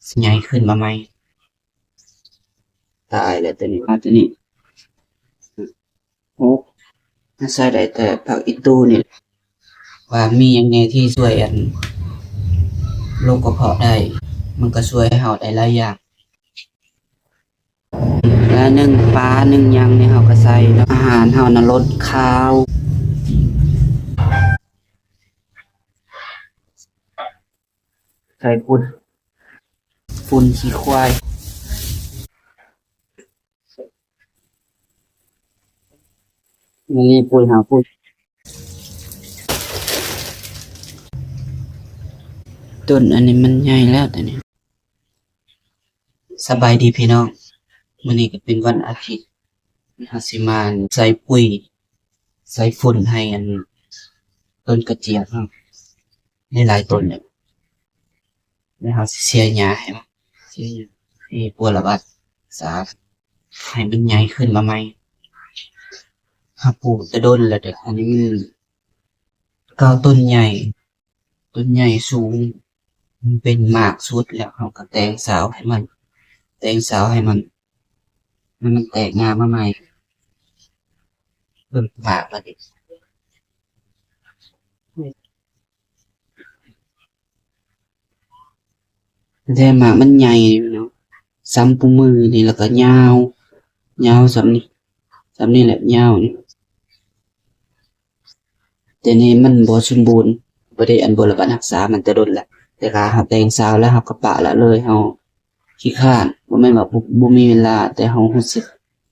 ຊິໃຫຍ່ຂຶ້ນມາໃໝ່. ຕາຍແລ້ວໂຕນີ້ ມາໂຕນີ້. ຫົກ ໃຊ້ໄດ້ແຕ່ຜັກອີ່ຕູ່ນີ້ ວ່າມີຫຍັງແດ່ທີ່ຊ່ວຍອັນໂລກກະເພາະໄດ້ ມັນກໍຊ່ວຍເຮົາໄດ້ຫຼາຍຢ່າງ. ແລະໜຶ້ງປາໜຶ້ງຫຍັງນີ້ເຮົາກໍໃສ່ເນາະ ອາຫານເຮົານະລົດຄາວ. ໃສ່ຝຸ່ນ ຝຸ່ນຂີ້ຄວາຍ. ນີ້ປຸ໋ຍຫາປຸ໋ຍ ຕົ້ນອັນນີ້ມັນໃຫຍ່ແລ້ວຕອນນີ້. ສະບາຍດີພີ່ນ້ອງ, ມື້ນີ້ກໍເປັນວັນອາທິດ ເຮົາຊິມາໃສ່ປຸ໋ຍ ໃສ່ຝຸ່ນໃຫ້ອັນຕົ້ນກະຈຽບເຮົາ ໄດ້ຫຼາຍຕົ້ນແລ້ວ. ແລ້ວເຮົາຊິເສຍຫຍ້າໃຫ້ມັນ ເສຍຫຍ້າໃຫ້ປົວລະບັດສາ ໃຫ້ມັນໃຫຍ່ຂຶ້ນມາໃໝ່. ເຮົາປູກແຕ່ດົນແລ້ວເດ້ ອັນນີ້ມັນກໍຕົ້ນໃຫຍ່ ຕົ້ນໃຫຍ່ສູງ ມັນເປັນໝາກສຸດແລ້ວ ເຮົາກໍແຕງສາວໃຫ້ມັນ ແຕງສາວໃຫ້ມັນ ໃຫ້ມັນແຕກງາມມາໃໝ່. ເບິ່ງໝາກລະເດ. ແຕ່ໝາກມັນໃຫຍ່ເນາະ ສ່ຳປູມືນີ້ ແລ້ວກໍຍາວ ຍາວສ່ຳນີ້ ສ່ຳນີ້ແຫຼະ ຍາວນີ້. ແຕ່ນີ້ມັນບໍ່ສົມບູນ ບໍ່ໄດ້ອັນບົວລະບັດຮັກສາມັນແຕ່ດົນແລ້ວ. ແຕ່ຖ້າເຮົາແຕງສາວແລ້ວ ເຮົາກໍປະລະເລີຍ ເຮົາຂີ້ຄ້ານ ບໍ່ແມ່ນວ່າບໍ່ ບໍ່ມີເວລາ ແຕ່ເຮົາຮູ້ສຶກ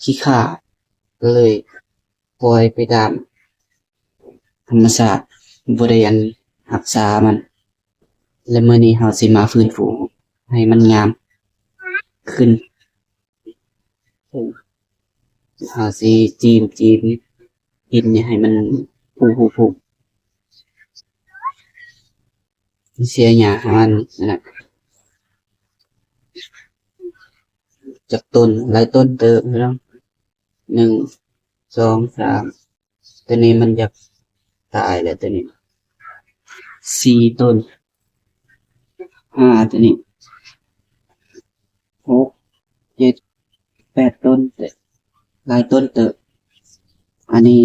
ຂີ້ຄ້ານ ກໍເລີຍ ປ່ອຍໄປຕາມທຳມະຊາດ ບໍ່ໄດ້ອັນຮັກສາມັນ. ແລະມື້ນີ້ເຮົາຊິມາຟື້ນຟູໃຫ້ມັນງາມຂຶ້ນ. ເຮົາຊິຈີ້ມ ຈີ້ມຫີນນີ້ໃຫ້ມັນພຸ ເສຍຫຍ້າໃຫ້ມັນຫັ້ນນະ. ຈັກຕົ້ນ ຫຼາຍຕົ້ນເຕີບພີ່ນ້ອງ ໜຶ່ງ ສອງ ສາມ ໂຕນີ້ມັນຢາກຕາຍແລ້ວ ໂຕນີ້ສີ່ຕົ້ນ ຫ້າ ໂຕນີ້ຫົກ ເຈັດ ແປດຕົ້ນ ຫຼາຍຕົ້ນເຕີບ. ອັນນີ້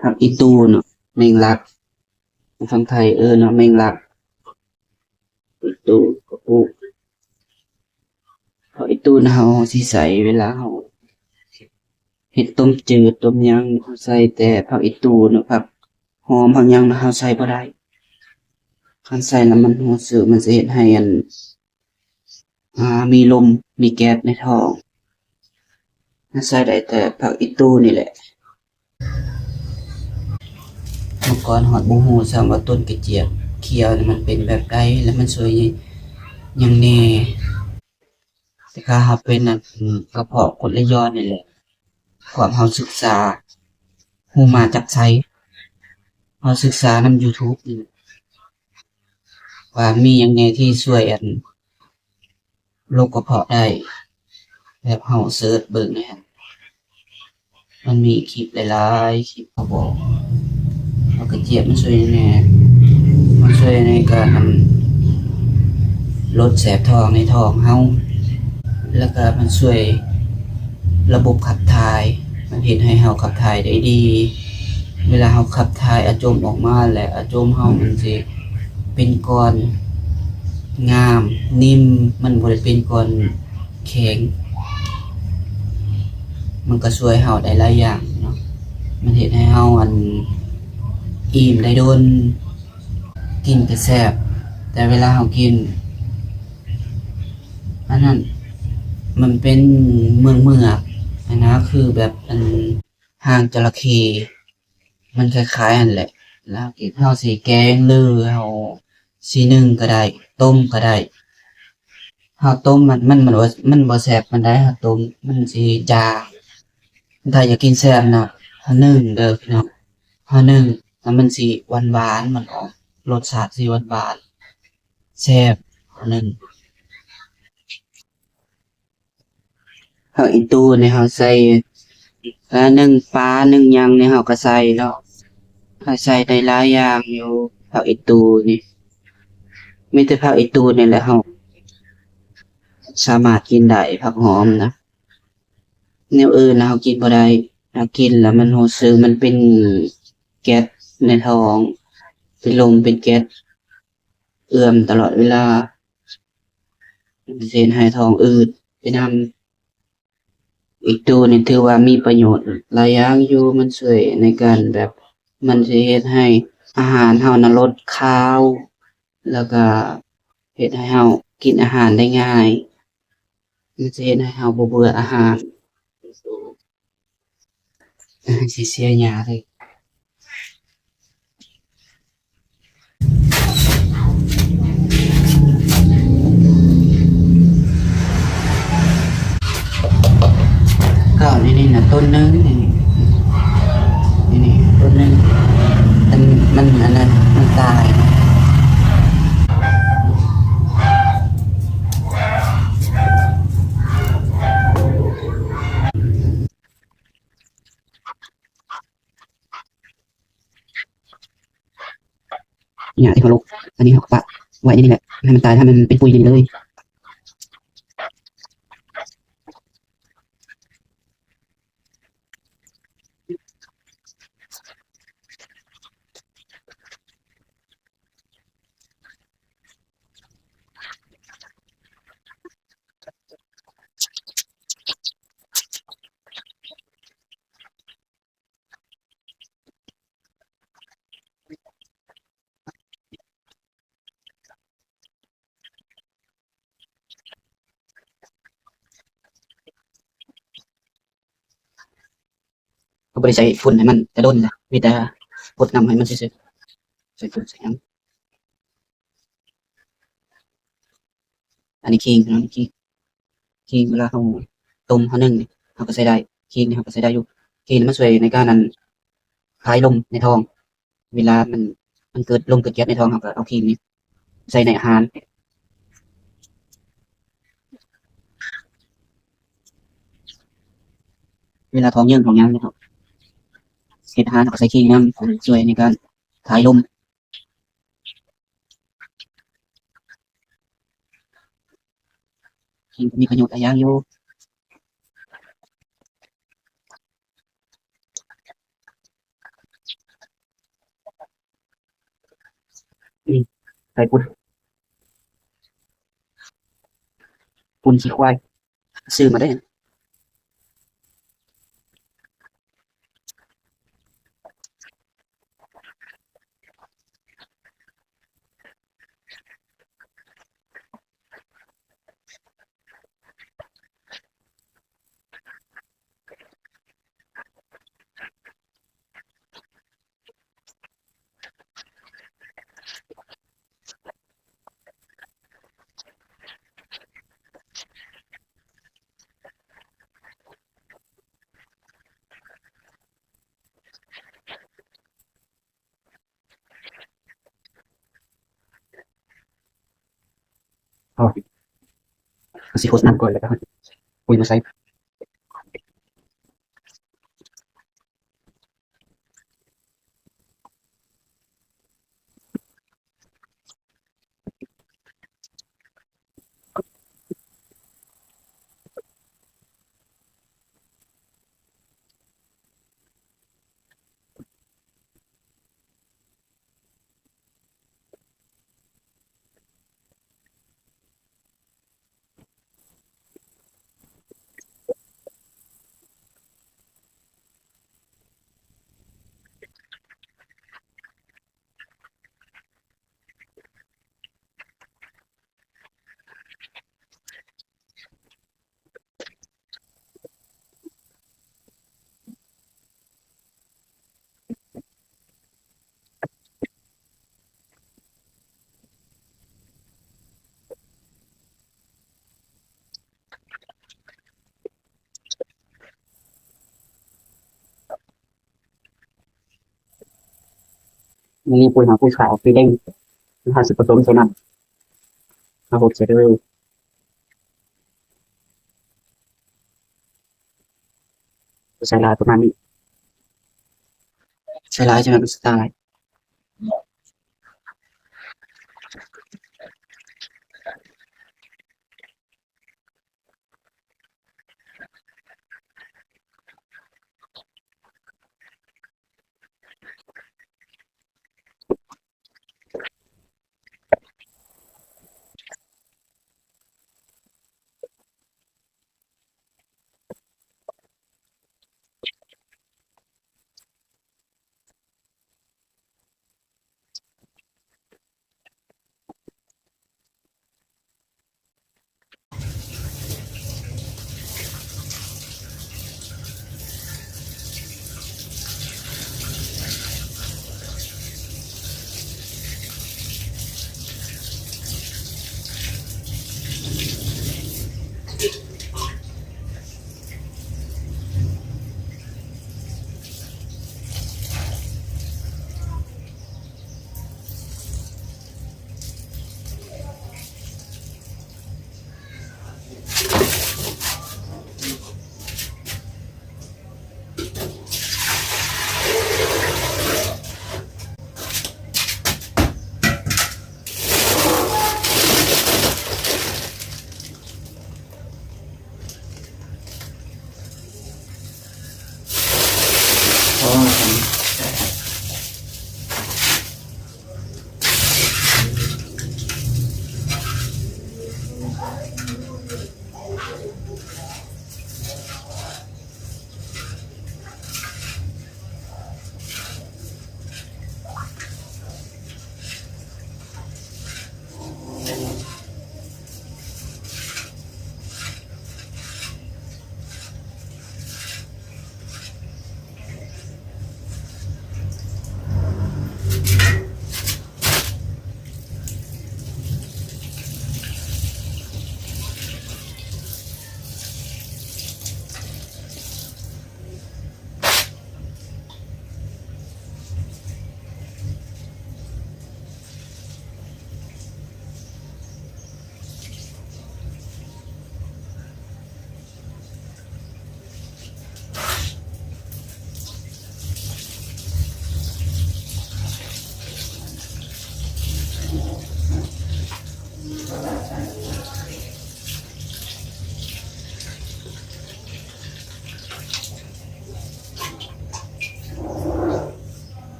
ຜັກອີ່ຕູ່ເນາະ ແມງລັກ ທາງໄທເອີ້ນວ່າແມງລັກ. ອີ່ຕູ່ກໍປູກ ເພາະອີ່ຕູ່ນະ ເຮົາຊິໃສ່ເວລາເຮົາເຮັດຕົ້ມຈືດ ຕົ້ມຫຍັງ ເຮົາໃສ່ແຕ່ຜັກອີ່ຕູ່ນະ ຜັກຫອມ ຜັກຫຍັງນະ ເຮົາໃສ່ບໍ່ໄດ້. ຄັນໃສ່ແລ້ວມັນຮູ້ສຶກ ມັນຊິເຮັດໃຫ້ອັນ ອາ ມີລົມ ມີແກັສໃນທ້ອງ. ເຮົາໃສ່ໄດ້ແຕ່ຜັກອີ່ຕູ່ນີ້ແຫຼະ. ເມື່ອກ່ອນຮອດບໍ່ຮູ້ຊ້ຳວ່າຕົ້ນກະຈຽບຂຽວນີ້ມັນເປັນແບບໃດ ແລະມັນຊ່ວຍຫຍັງແດ່. ແຕ່ຖ້າເຮົາເປັນອັນກະເພາະກົດໄຫຼຍ້ອນນີ້ແຫຼະ ຄວາມເຮົາສຶກສາ ຮູ້ມາຈາກໃສ? ເຮົາສຶກສານຳຢູທູບນີ້ ວ່າມີຫຍັງແດ່ທີ່ຊ່ວຍອັນ ໂລກກະເພາະໄດ້ ແບບເຮົາເສີດເບິ່ງນີ້ຫັ້ນ ມັນມີຄລິບຫຼາຍໆຄລິບເຂົາບອກ ຜັກກະຈຽບມັນຊ່ວຍຫຍັງແດ່ ມັນຊ່ວຍໃນການອັນ ລົດແສບທ້ອງໃນທ້ອງເຮົາ ແລ້ວກະມັນຊ່ວຍລະບົບຂັບຖ່າຍ ມັນເຮັດໃຫ້ເຮົາຂັບຖ່າຍໄດ້ດີ. ເວລາເຮົາຂັບຖ່າຍອາຈົມອອກມາແລ້ວ ອາຈົມເຮົາມັນຊິເປັນກ້ອນງາມນິ້ມ ມັນບໍ່ໄດ້ເປັນກ້ອນແຂງ. ມັນກໍຊ່ວຍເຮົາໄດ້ຫຼາຍຢ່າງເນາະ ມັນເຮັດໃຫ້ເຮົາອັນ ອີ່ມໄດ້ດົນ ກິນກໍແຊບ ແຕ່ເວລາເຮົາກິນອັນນັ້ນ ມັນເປັນເມືອກໆຫັ້ນນະ ຄືແບບອັນ ຫາງຈະລະເຂ ມັນຄ້າຍໆຫັ້ນແຫຼະ. ແລ້ວເຮົາຊິແກງ ຫຼືເຮົາຊິໜຶ້ງກໍໄດ້ ຕົ້ມກໍໄດ້. ເຮົາຕົ້ມມັນ ມັນ ມັນບໍ່ ມັນບໍ່ແຊບປານໃດ ເຮົາຕົ້ມມັນຊິຈາງ. ຖ້າຢາກກິນແຊບນະ ເຮົາໜຶ້ງເດີພີ່ນ້ອງ ເຮົາໜຶ້ງແລ້ວມັນຊິຫວານໆ ມັນອອກລົດຊາດຊິຫວານໆ ແຊບ ໜຶ້ງ. ຜັກອີ່ຕູ່ນີ້ເຮົາໃສ່ ອາ ໜຶ້ງປາ ໜຶ້ງຫຍັງນີ້ເຮົາກໍໃສ່ເນາະ ເຮົາໃສ່ໄດ້ຫຼາຍຢ່າງຢູ່ ຜັກອີ່ຕູ່ນີ້ ມີແຕ່ຜັກອີ່ຕູ່ນີ້ແຫຼະ ເຮົາ ສາມາດກິນໄດ້ ຜັກຫອມນະ. ແນວອື່ນນະເຮົາກິນບໍ່ໄດ້, ຖ້າກິນແລ້ວມັນຮູ້ສຶກມັນເປັນແກັສໃນທ້ອງ, ເປັນລົມເປັນແກັສເອື້ອມຕະຫຼອດເວລາ, ມັນຊິເຮັດໃຫ້ທ້ອງອືດໄປນຳ. ອີກໂຕນີ້ຖືວ່າມີປະໂຫຍດຫຼາຍຢ່າງຢູ່, ມັນຊ່ວຍໃນການແບບ ມັນຊິເຮັດໃຫ້ອາຫານເຮົານະລົດຄາວ ແລ້ວກະເຮັດໃຫ້ເຮົາກິນອາຫານໄດ້ງ່າຍ, ມັນຊິເຮັດໃຫ້ເຮົາບໍ່ເບື່ອອາຫານ. ຊິເສຍຫຍ້າເລີຍ. ກໍນີ້ ນີ້ນະ ຕົ້ນໜຶ່ງ ນີ້ ນີ້ ນີ້ ຕົ້ນໜຶ່ງ ມັນ ມັນ ອັນນັ້ນ ມັນຕາຍ. ຫຍ້າທີ່ເຮົາລົກ ອັນນີ້ເຮົາກະປະໄວ້ໃນນີ້ແຫຼະ ໃຫ້ມັນຕາຍ ໃຫ້ມັນເປັນປຸຍຢູ່ນີ້ເລີຍ. ເຮົາບໍ່ໄດ້ໃສ່ຝຸ່ນໃຫ້ມັນແຕ່ດົນລະ ມີແຕ່ຫົດນ້ຳໃຫ້ມັນຊື່ໆ ໃສ່ຝຸ່ນໃສ່ຫຍັງ. ອັນນີ້ຂີງເນາະ ຂີງ ຂີງເວລາເຮົາຕົ້ມເຮົາໜຶ້ງນີ້ ເຮົາກະໃສ່ໄດ້ ຂີງນີ້ເຮົາກະໃສ່ໄດ້ຢູ່. ຂີງນີ້ມັນຊ່ວຍໃນການ ອັນ ຖ່າຍລົມໃນທ້ອງ ເວລາມັນ ມັນເກີດລົມເກີດແກັສໃນທ້ອງ ເຮົາກະເອົາຂີງນີ້ໃສ່ໃນອາຫານ. ເວລາທ້ອງເຢິງທ້ອງຫຍັງນີ້ ເຮົາເຮັດອາຫານ ເຮົາກະໃສ່ຂີງນຳ ຊ່ວຍໃນການຖ່າຍລົມ. ມີປະໂຫຍດຫຼາຍຢ່າງຢູ່. ນີ້ ໃສ່ຝຸ່ນ ຝຸ່ນຂີ້ຄວາຍ ຊື້ມາເດ້. ເອົາ ກະຊິຫົດນ້ຳກ່ອນ ແລ້ວກະເອົາປຸຍມາໃສ່. ອັນນີ້ປຸຍຫາວ ປຸຍຂາວ ປຸຍແດງ ເຮົາຊິປະສົມໃສ່ນ້ຳ ເຮົາຫົດໃສ່ເລີຍ. ໃສ່ຫຼາຍປະມານນີ້ ໃສ່ຫຼາຍຈັ່ງນັ້ນມັນຊິຕາຍ. ເ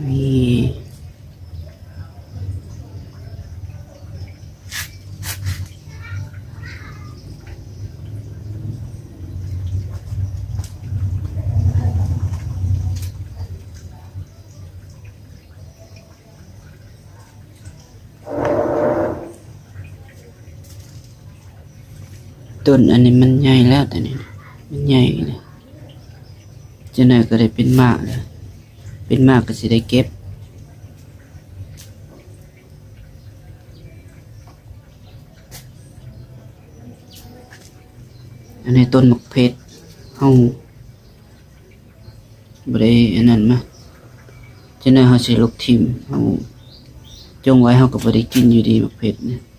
ນີ້ ຕົ້ນອັນນີ້ມັນໃຫຍ່ແລ້ວ ຕອນນີ້ມັນໃຫຍ່ແລ້ວ ຈັກໜ້ອຍກໍໄດ້ເປັນໝາກແລ້ວ ເປັນໝາກກໍຊິໄດ້ເກັບ. ອັນນີ້ຕົ້ນໝາກເຜັດ ເຮົາບໍ່ໄດ້ອັນນັ້ນມາ ຈັກໜ້ອຍເຮົາຊິລົກຖິ້ມ ເຮົາຈົ່ງໄວ້ເຮົາກໍບໍ່ໄດ້ກິນຢູ່ດີ ໝາກເຜັດນີ້.